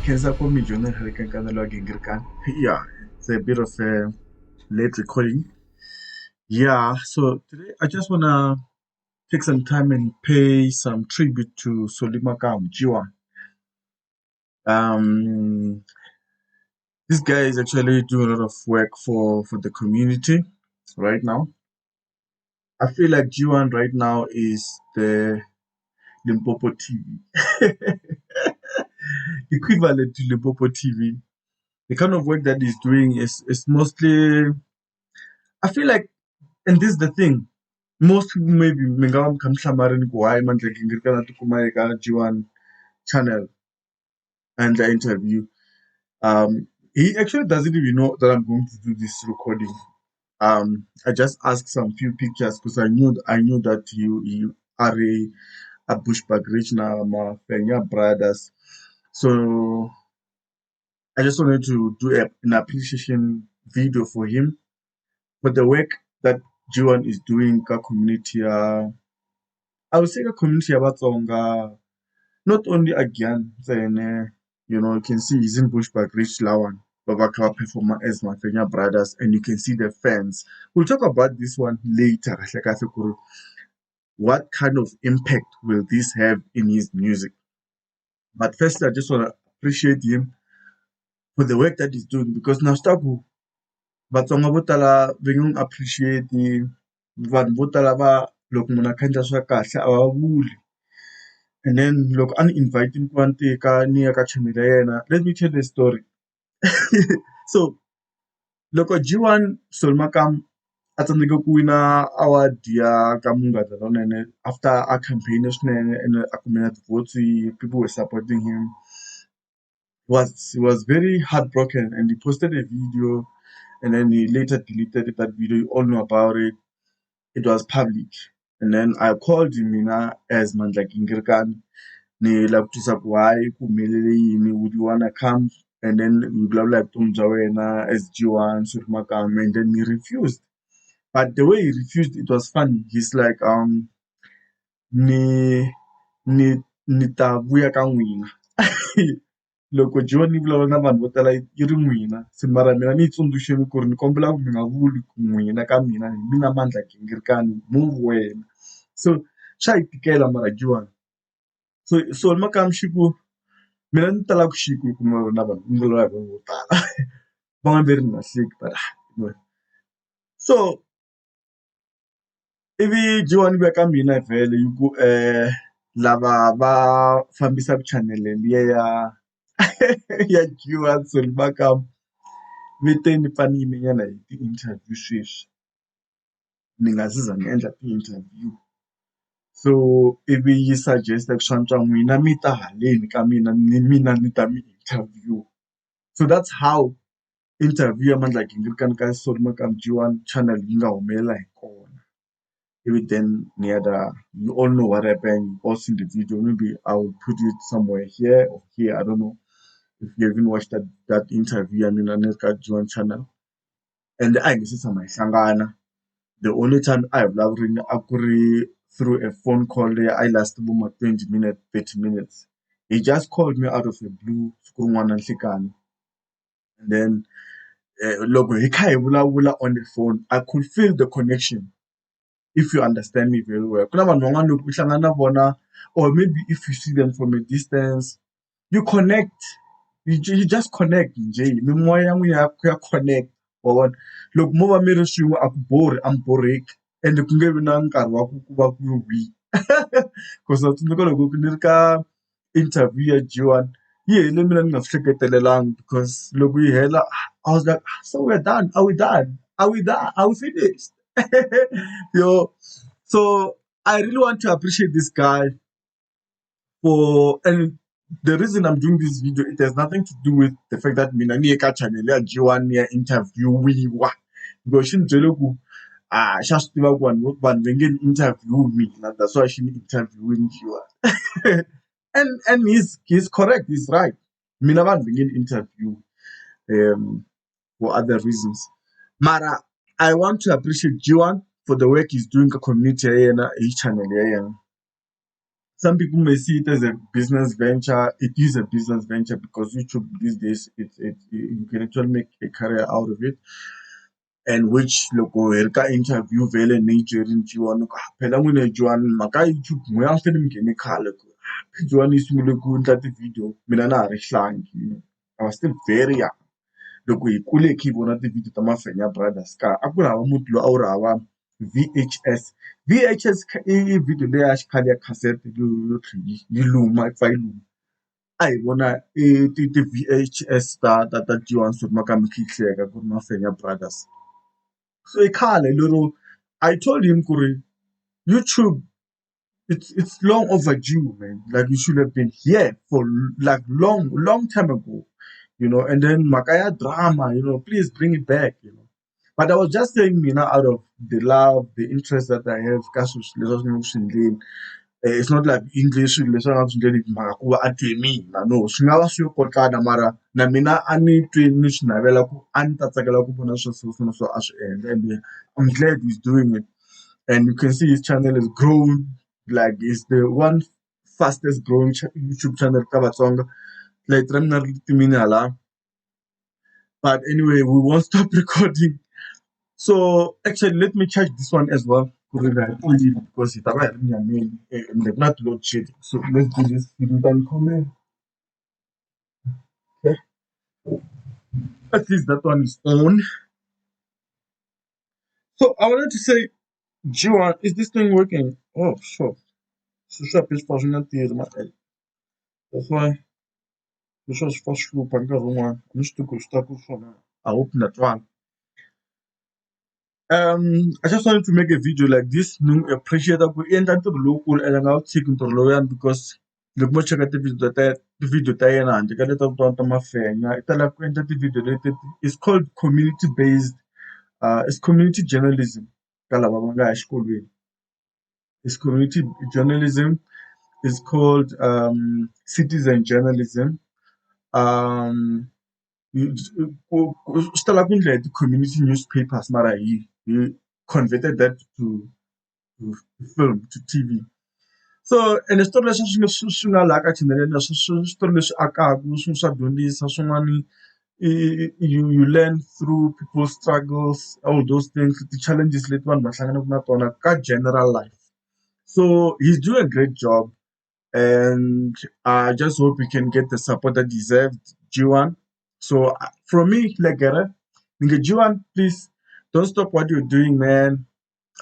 Khensa ku mi joyina khale ka nkanelo wa Gingirikani. Yeah, it's a bit of a late recording. Yeah, so today I just wanna take some time and pay some tribute to Solly Makamu G1. Um, this guy is actually doing a lot of work for the community right now. I feel like G1 right now is the Limpopo TV. Equivalent to Limpopo TV. The kind of work that he's doing is mostly, I feel like, and this is the thing, most people maybe mi nga va mi kha mi hlamarini ku why Mandla Gingirikani a tikuma eka G1 channel a endla interview. He actually doesn't even know that I'm going to do this recording. I just asked some few pictures because I knew that you are a Bushbuckridge na Mafenya brothers. So I just wanted to do an appreciation video for him for the work that G1 is doing ka community ya, I would say, ka community ya Vatsonga, not only again ntsena. You can see he's in Bushbuckridge lawan va va kha va performa as Mafenya brothers, and you can see the fans. We'll talk about this one later, kahle kahle ku ri what kind of impact will this have in his music. But firstly, I just want to appreciate him for the work that he's doing, because na swi tiva ku Vatsonga vo tala va nge n'wi appreciate. Vanhu vo tala va loko munhu a kha a endla swa kahle a va vuli. And then loko a ni invite ku va ni tika ni ya ka channel ya yena, let me tell you a story. So loko G1 Solly Makamu a tsandzeke ku wina award ya ka Munghana Lonene after a campaign swinene and a kume na ti-votes, people were supporting him, was very heartbroken and he posted a video, and then he later deleted that video. You all know about it, it was public. And then I called him, mina as Mandla Gingirikani, ni lava ku twisisa ku why, ku humelele yini, would you wanna come and then hi vulavula hi vutomi bya wena as G1 Solly Makamu? And then he refused. But the way he refused, it was funny. He's like, ni ta vuya ka n'wina. Loko G1 yi vulavula na vanhu vo tala yi ri n'wina se, mara mina ni yi tsundzuxile ku ri ni kombela ku mi nga vuli ku n'wina ka mina, hi mina Mandla Gingirikani, move wena. So swa yi tikela mara G1. So Solly Makamu xi ku mina ni tala ku xi ku ku vulavula na vanhu, ni vulavula hi vanhu vo tala, van'wana ve ri ni nga hleki, but anyway. So ivi G1 yi vuya ka mina vhele yi ku lava va fambisaka channel liya ya G1 Solly Makamu ve te ni pfa ni yimenyana hi ti-interview sweswi, ni nga se za ni endla ti-interview. So ivi yi suggest-a ku swa antswa n'wina mi ta haleni ka mina, ni mina ni ta mi interview. So that's how interview ya Mandla Gingirikani ka Solly Makamu G1 channel yi nga humelela hi kona. Ivi then ni ya da, you all know what happened, you all seen the video. Maybe I will put it somewhere here or here, I don't know if you haven't watched that interview ya mina ni ri ka G1 channel. And a hi nge se tshama hi hlangana. The only time a hi vulavurini a ku ri through a phone call leyi a yi last vo ma 20 minutes, 30 minutes. He just called me out of the blue siku rin'wana na nhlikani, and then loko hi kha hi vulavula on the phone, I could feel the connection, if you understand me very well. Ku na vanhu van'wana loko u hlangana na vona or maybe if you see them from a distance, you connect, you just connect njhe, mimoya ya n'wina ya connect, wa vona. Loko mo va mi ri swin'we a ku borhi, a mi borheki, ende ku nge vi na nkarhi wa ku va ku wi cause na tsundzuka loko ni ri ka interview ya G1, yi hele mina ni nga swi hleketelelangi, because loko yi hela I was like, "So we're done? Are we done? Are we done? Are we finished?" Yo, so I really want to appreciate this guy for, and the reason I'm doing this video, it has nothing to do with the fact that mina ni ye ka channel ya G1 ni ya interviewiwa, because xi ni byele ku a xa swi tiva ku vanhu va nge ni interview mina, that's why xi ni interviewini G1. And he's correct, he's right. Mina vanhu va nge ni interview for other reasons, mara I want to appreciate G1 for the work he's doing ka community ya yena hi channel ya yena. Some people may see it as a business venture. It is a business venture because YouTube these days, it you can actually make a career out of it. And which loko hi ri ka interview vhele ni yi byerini G1 ku phela n'wina G1 mhaka ya YouTube n'wina a swi mi nghene khale ku G1 yi sungule ku endla ti-video mina na ha ri xihlangi. I was still very young. Loko hi kule hi kha hi vona ti-video ta Mafenya Brothers ka a ku ri hava muti lowu a wu ri hava VHS. VHS i video leyi ya xikhale ya cassette yo tlhe yi luma yi pfa yi luma. A hi vona i ti-VHS ta G1 Solly Makamu hi kha hi hleka ku ri Mafenya Brothers. So i khale lero I told him ku ri YouTube it's long overdue, man. Like you should have been here for like long, long time ago. And then mhaka ya drama, please bring it back. But I was just saying mina out of the love, the interest that I have ka swilo leswi a swi nga ku swi endleni. It's not like i endle swilo leswi a nga ku swi endleni hi mhaka ku va a twe mina no swi nga va swi yo kotlana mara na mina a ni twi ni swi navela ku a ni ta tsakela ku vona swilo swo so a swi endla and I'm glad he's doing it and you can see his channel has grown like it's the one fastest growing YouTube channel ka Vatsonga. Light ra mina ri timini hala. But anyway, we won't stop recording. So actually, let me charge this one as well. Ku ri ra hi because hi ta va hi ri nyameni ende ku na ti-load shedding. So let's do this. Mi ta ni khomela. Okay. At least that one is on. So I wanted to say, G1, is this thing working? Oh, sure. Swi swa swi nga tirhi ma that's why leswi swi fa swi hlupha nkarhi wun'wani a ni swi tivi ku swi ta ku swona. I hope na twala. I just wanted to make a video like this ni n'wi appreciate ku i endla ntirho lowukulu and a nga wu tshiki ntirho lowuyani because loko mo cheka ti-video ta ti-video ta yena handle ka leti ta mafenya i tala ku endla ti-video leti is called community based, it's community journalism ka lava va nga ya exikolweni. It's community journalism, is called citizen journalism. Swi tala ku endla hi ti-community newspapers mara hi converted that to film, to TV. So ene switori leswi swi nga laha ka channel ya swi switori leswi akaka swin'wana swa dyondzisa swin'wani you learn through people struggles, all those things, ti-challenges leti vanhu va hlanganaka na tona ka general life. So he's doing a great job and I just hope he can get the support that deserved, G1. So from me, Legere, nge G1, please don't stop what you're doing, man.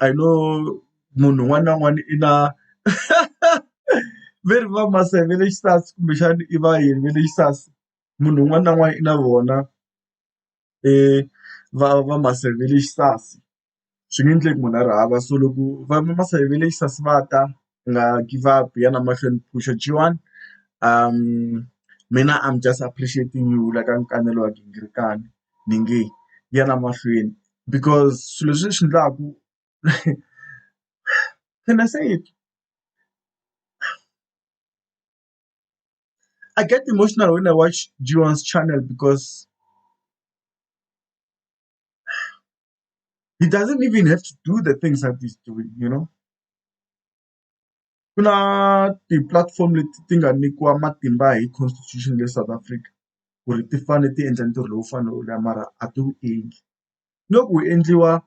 I know munhu un'wana na un'wana i na ve ri va maseve le xisasi kumbexana i va yini ve le xisasi munhu un'wana na un'wana i na vona va maseve le xisasi swi nge endleki munhu a ri hava so loko va maseve le xisasi va ta u nga give up yana mahlweni phusha G1. Mina I'm just appreciating you la ka nkanelo wa gingirikani ni nge yana mahlweni because swilo leswi swi endlaku, can I say it? I get emotional when I watch G1's channel because he doesn't even have to do the things that he's doing. Ku na ti-platform leti ti nga nyikiwa matimba hi constitution le South Africa ku ri ti fanele ti endla ntirho lowu faneleke mara a ti wu endli. Loko wu endliwa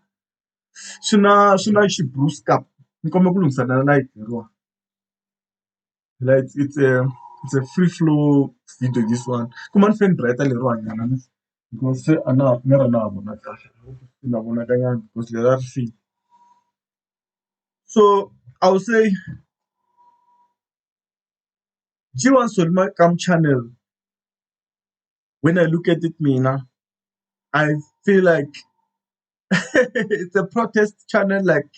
swi na xi-bluescup ni kombela ku lunghisa na layiti leriwani. Like it's a free flow video this one kuma ni fan brighter leriwani nyana because se a na ha ni ri na ha vona kahle na vonaka nyana because leriya ri file. So I would say G1 Solly Makamu channel, when I look at it mina, I feel like it's a protest channel like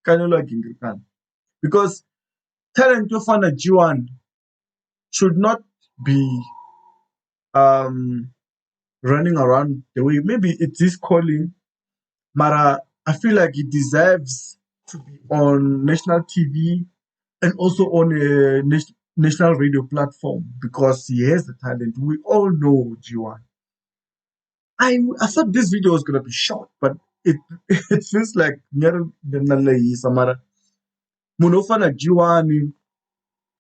Nkanelo wa Gingirikani because talent yo fana na G1 should not be running around the way maybe it's his calling mara I feel like he deserves to be on national TV and also on a national radio platform because he has the talent. We all know G1. I thought this video was gonna be short, but it feels like na lehisa mara munhu wo fana na G1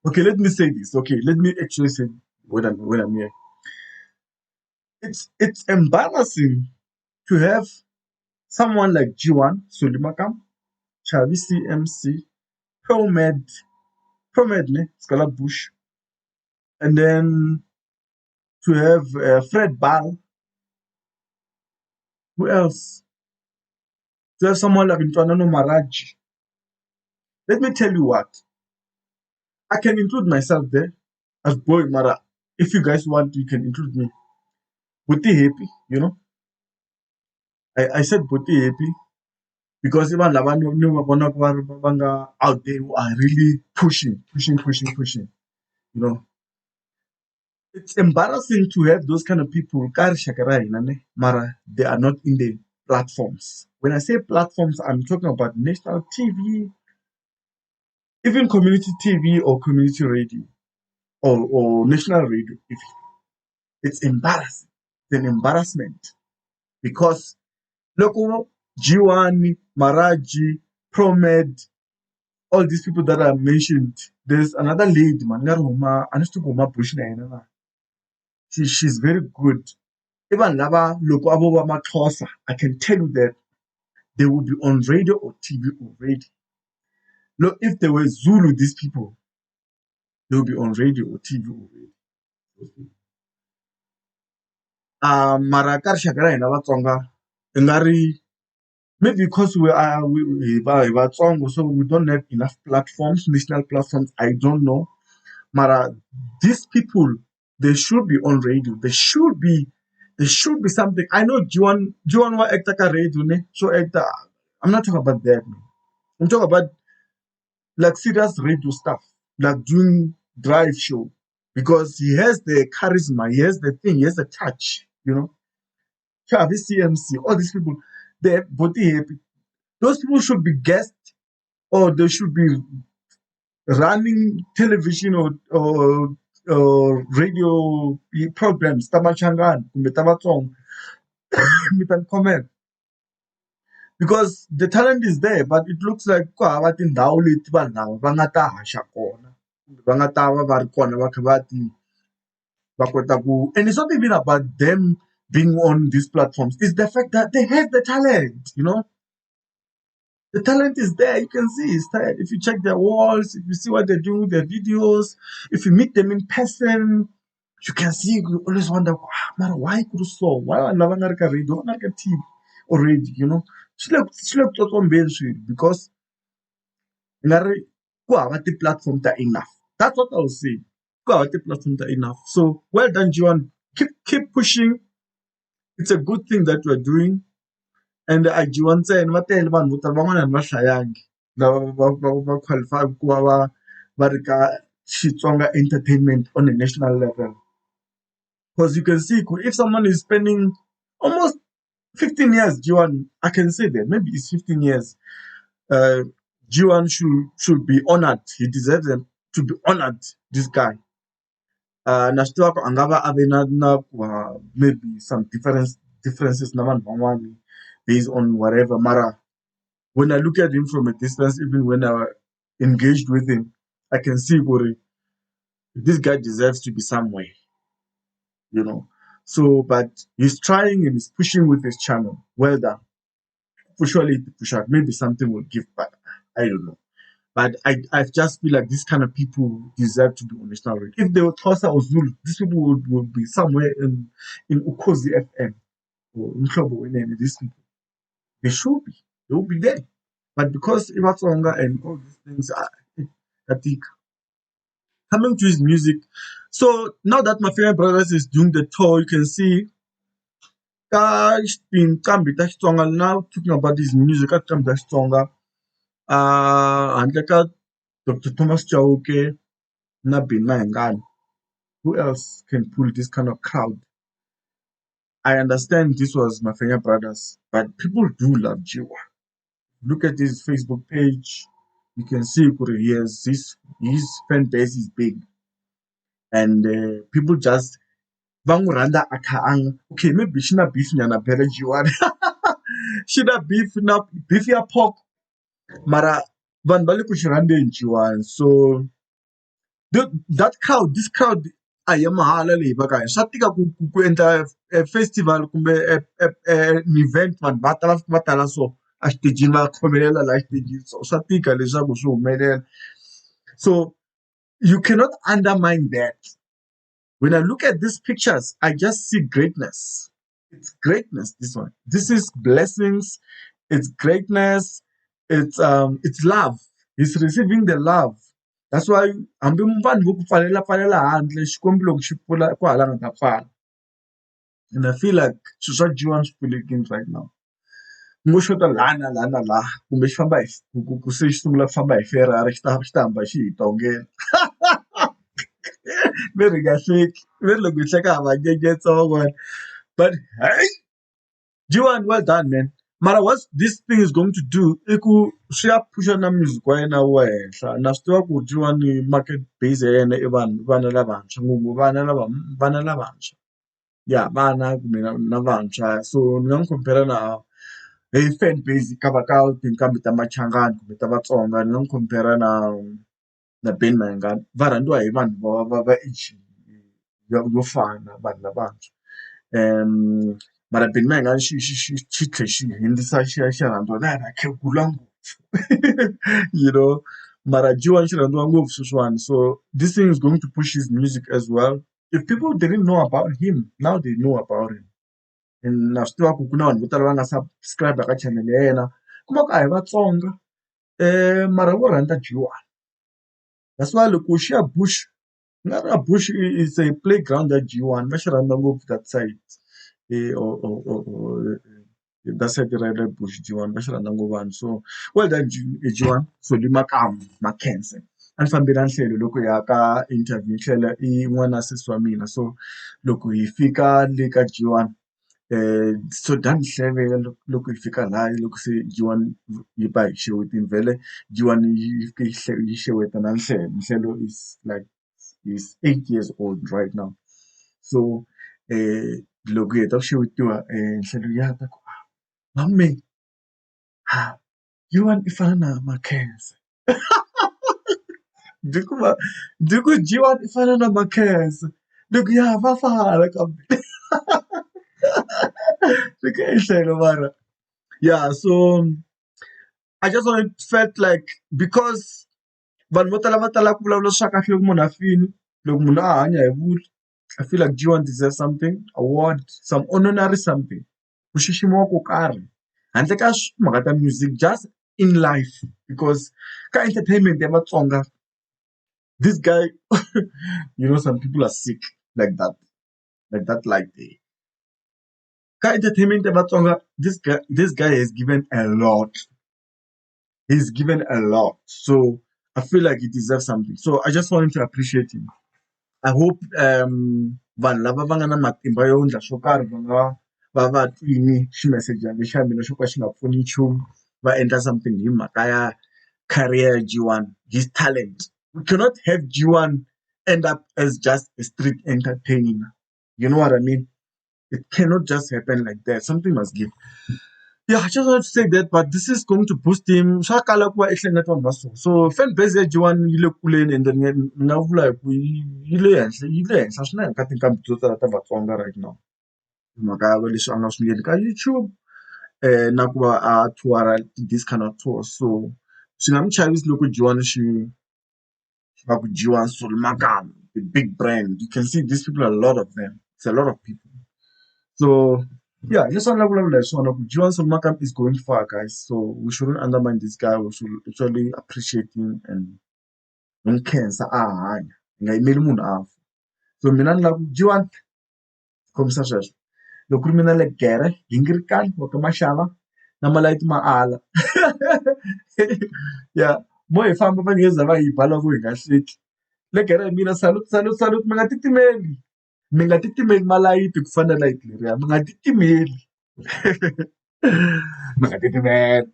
Okay, let me say this. Okay, let me actually say when I'm here. It's embarrassing to have someone like G1, Solly Makamu, Chavi CMC, Promed, Promed, ne, Scala Bush, and then to have Fred Ball. Who else? To have someone like Ntwanano Maraji. Let me tell you what. I can include myself there as boy Mara. If you guys want, you can include me. Buti happy, you know. I said Buti happy because even lava ni va vonaka va ri va nga out there who are really pushing, pushing, pushing, pushing. You know, it's embarrassing to have those kind of people. Ka rixaka ra hina ne, mara they are not in the platforms. When I say platforms, I'm talking about national TV, even community TV or community radio or national radio. If it's embarrassing, it's an embarrassment because loko G1, Maraji, Promed, all these people that I mentioned, there's another lady, man, nga ri huma, a ni swi tivi ku huma Bush na yena na. She's very good. Even lava loko a vo va Maxhosa, I can tell you that they would be on radio or TV already. Look, if they were Zulu, these people, they would be on radio or TV already. Mara ka rixaka ra hina Vatsonga, i nga ri maybe because we are we hi va hi Vatsongo, so we don't have enough platforms, national platforms. I don't know. Mara, these people, they should be on radio. They should be, there should be something. I know G1, G1 wa actor ka radio, ne? So actor, I'm not talking about that, man. I'm talking about serious radio stuff, like doing drive show, because he has the charisma, he has the thing, he has the touch, you know. Chavi CMC, all these people, they're body happy. Those people should be guests, or they should be running television or radio programs. Ta Machangani, kumbe ta Vatsonga. Mi ta ni comment. Because the talent is there, but it looks like ku hava tindhawu leti vanhu lava va nga ta haxa kona, kumbe va nga ta va va ri kona va kha va ti va kota ku. And it's not even about them being on these platforms. It's the fact that they have the talent, you know. The talent is there. You can see it's there. If you check their walls, if you see what they do with their videos, if you meet them in person, you can see, you always wonder, wow, man, why could so? Why are lava nga ri ka radio, va nga ri ka TV already, you know? Swi le swi le ku tsotsombeni swilo because i nga ri ku hava ti-platform ta enough. That's what I was saying. Ku hava ti-platform ta enough. So well done, G1. Keep pushing. It's a good thing that you are doing. And a G1 ntsena va tele vanhu vo tala van'wana a ni va hlayangi lava va qualify ku va va ri ka Xitsonga entertainment on a national level. Because you can see if someone is spending almost 15 years, G1, I can say that maybe it's 15 years. G1 should be honored. He deserves them to be honored, this guy. Na swi tiva ku a nga va a ve na ku va maybe some differences na vanhu van'wani based on whatever. Mara, when I look at him from a distance, even when I engaged with him, I can see gore this guy deserves to be somewhere, you know. But he's trying and he's pushing with his channel. Well done. For surely push out. Maybe something will give back. I don't know. But I just feel like these kind of people deserve to be on national radio. If they were Xhosa or Zulu, these people would be somewhere in Ukhozi FM or Umhlobo Wenene. These people, they should be. They will be there. But because Ivatsonga and all these things, I think coming to his music. So now that Mafenya Brothers is doing the tour, you can see ka tinqambi ta Xitsonga now talking about his music, ka tinqambi ta Xitsonga, handle ka Dr. Thomas Chauke na Benny Mayengani, who else can pull this kind of crowd? I understand this was Mafenya Brothers, but people do love G1. Look at his Facebook page. You can see he has his fan base is big. And people just va n'wi rhandza a kha a nga okay, maybe xi na beef nyana phela G1. Xi na beef na beef ya pork, mara vanhu va le ku xi rhandzeni G1. So That crowd this crowd a hi ya mahala leyi va ka swa tika ku endla e festival kumbe e event vanhu va ta va fika va tala so a xitejini va khomelela laha xitejini so swa tika leswaku swi humelela so you cannot undermine that. When I look at these pictures I just see greatness. It's greatness this one. This is blessings. It's greatness. It's love. He's receiving the love. That's why hambi vanhu vo ku pfalela pfalela handle Xikwembu loko xi pfula ku hala nga ta pfala. And I feel like swilo swa G1 swi pfulekile right now. Ku ngo xota laha na laha na laha kumbe xi famba hi ku se xi sungula ku famba hi Ferrari xi ta hamba xi hi tongela. Ve ri hi nga hleki ve ri loko hi hleka ha va nyenyetsa van'wana but hey G1 well done man. Mara what this thing is going to do i ku swi ya phusha na music wa yena wu ya henhla na swi tiva ku G1 market base ya yena i vanhu vana lavantshwa ngopfu vana lava vana lavantshwa ya vana kumbe na vantshwa so ni nga n'wi compare na hi fan base ka va ka tinqambi ta Machangani kumbe ta Vatsonga ni nga n'wi compare na Benny Mayengani va rhandziwa hi vanhu va age yo fana vanhu lavantshwa mara Benny Mayengani xi tlhe xi hundzisa xi ya xi rhandziwa na hi vakhegula ngopfu you know mara G1 xi rhandziwa ngopfu sweswiwani so this thing is going to push his music as well. If people didn't know about him now they know about him and na swi tiva ku ku na vanhu vo tala va nga subscribe ka channel ya yena kuma ku a hi Vatsonga mara vo rhandza G1. That's why loko xi ya Bush nga ri a Bush is a playground ya G1 va xi rhandza ngopfu that side or that side ra le Bush G1 va xi rhandza ngopfu vanhu so well done G1 Solly Makamu Makhense. A ni fambe na Nhlelo loko hi ya ka interview Nhlelo i n'wana sesi wa mina so loko hi fika le ka G1 so Dan Hleve loko hi fika lahaya loko se G1 yi va hi xewetini vhele G1 yi fike yi xeweta na Nhlelo. Nhlelo is like is 8 years old right now so loko hi heta ku xewetiwa Nhlelo ya ta ku malume ha G1 i fana na Makhense ndzi ku G1 i fana na Makhense ni ku ya va fana kambe ni ku i Nhlelo mara yeah so I just wanted felt like because vanhu vo tala va tala ku vulavula swa kahle loko munhu a file loko munhu a hanya hi vuli I feel like G1 deserves something award some honorary something ku xiximiwa ko karhi handle ka timhaka ta music just in life because ka entertainment ya Vatsonga this guy you know some people are sick like that like there ka entertainment ya Vatsonga this guy has given a lot. He's given a lot so I feel like he deserves something so I just wanted to appreciate him. I hope vanhu lava va nga na matimba yo endla swo karhi va nga va va twini ximesejana lexa mina xo ka xi nga pfuni nchumu va endla something hi mhaka ya career ya G1 his talent. We cannot have G1 end up as just a street entertainer, you know what I mean? It cannot just happen like that. Something must give. Yeah, I just want to say that but this is going to boost him. Swa kala ku va i hlengeleta vanhu va so so fan base ya G1 yi le kuleni and then ni nga vula hi ku yi le henhla yi le henhla swinene ka tinqambi to tala ta Vatsonga right now hi mhaka ya leswi a nga swi endleni ka YouTube na ku va a tour this kind of tour so swi nga n'wi chavisi loko G1 xi va ku G1 Solly Makamu the big brand. You can see these people, a lot of them. It's a lot of people so yeah leswi a ni lava ku vulavula hi swona ku G1 Solly Makamu is going far, guys, so we shouldn't undermine this guy. We should actually appreciate him and hi n'wi khensa a ha hanya hi nga yimeli munhu a fa so mina ni lava ku G1 khomisa sweswo loko ku ri mina Legere gingirikani wa ka Maxava na malayiti ma ala ya mo hi famba va nge za va hi ba loko hi nga hleki Legere hi mina salute salute salute mi nga titimeli mi nga titimeli malayiti ku fana na layiti leriya mi nga titimeli mi nga titimeli.